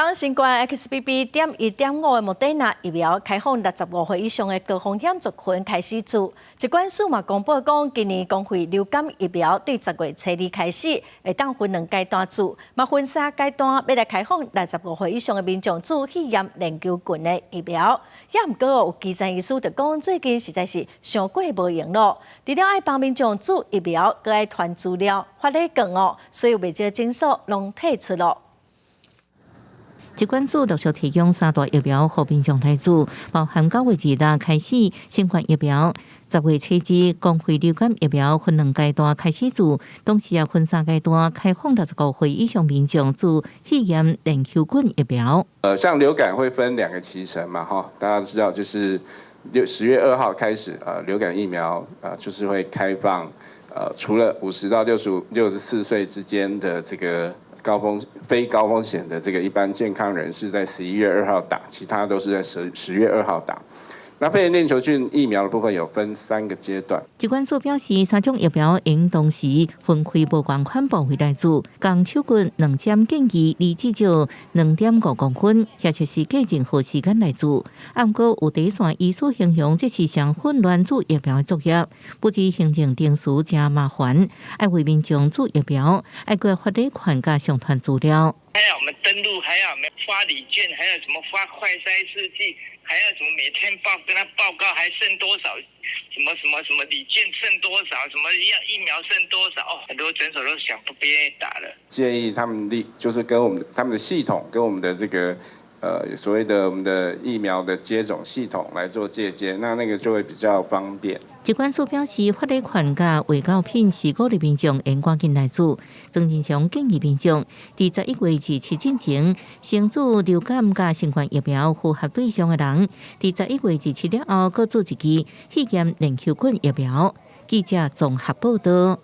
這工新冠 XBB.1.5的莫德納疫苗開放65歲以上的高風險族群開始注。疾管署嘛公布講，今年公費流感疫苗對10月初二開始，會當分兩階段注，嘛分三階段欲來開放65歲以上的民眾注肺炎鏈球菌的疫苗。也毋過有基層醫師就講，最近實在是傷過無閒囉，除了愛幫民眾注疫苗，閣愛傳資料、發禮券哦，所以有袂少診所攏退出囉。疾管署陸續提供三大疫苗予民眾來注，包含9月2日開始新冠疫苗，10月初二公費流感疫苗分兩階段開始注，同時也分三階段開放65歲以上民眾注肺炎鏈球菌疫苗。像流感會分兩個期程嘛，哈，大家都知道就是10月2號開始，流感疫苗，就是會開放，除了50到65、64歲之間的這個高風非高風險的這個一般健康人士在11月2號打，其他都是在10月2號打。那肺炎鏈球菌疫苗的部分有分三個階段。疾管署表示，三種疫苗應同時分開無仝款部位來注，仝手骨兩針建議離至少2.5公分，或者是隔任何時間來注。毋過有第線醫師形容這是上混亂注疫苗的作業，不止行政程序誠麻煩，愛為民眾注疫苗，愛閣發禮券佮上傳資料。還要我們登錄，還要我們發禮券，還要什麼發快篩試劑，還要什麼每天報跟他報告還剩多少，什麼什麼什麼禮券剩多少，什麼疫苗剩多少，哦，很多診所都想不願意打了。建議他們立就是跟我們他們的系統跟我們的這個所謂的我們的疫苗的接種系統來做介接，那個就會比較方便。疾管署表示，發禮券佮衛教品是鼓勵民眾會趕緊來注。曾仁祥建議民眾，佇11月27進前，先注流感佮新冠疫苗符合對象的人，佇11月27了後，閣注一劑肺炎鏈球菌疫苗。記者綜合報道。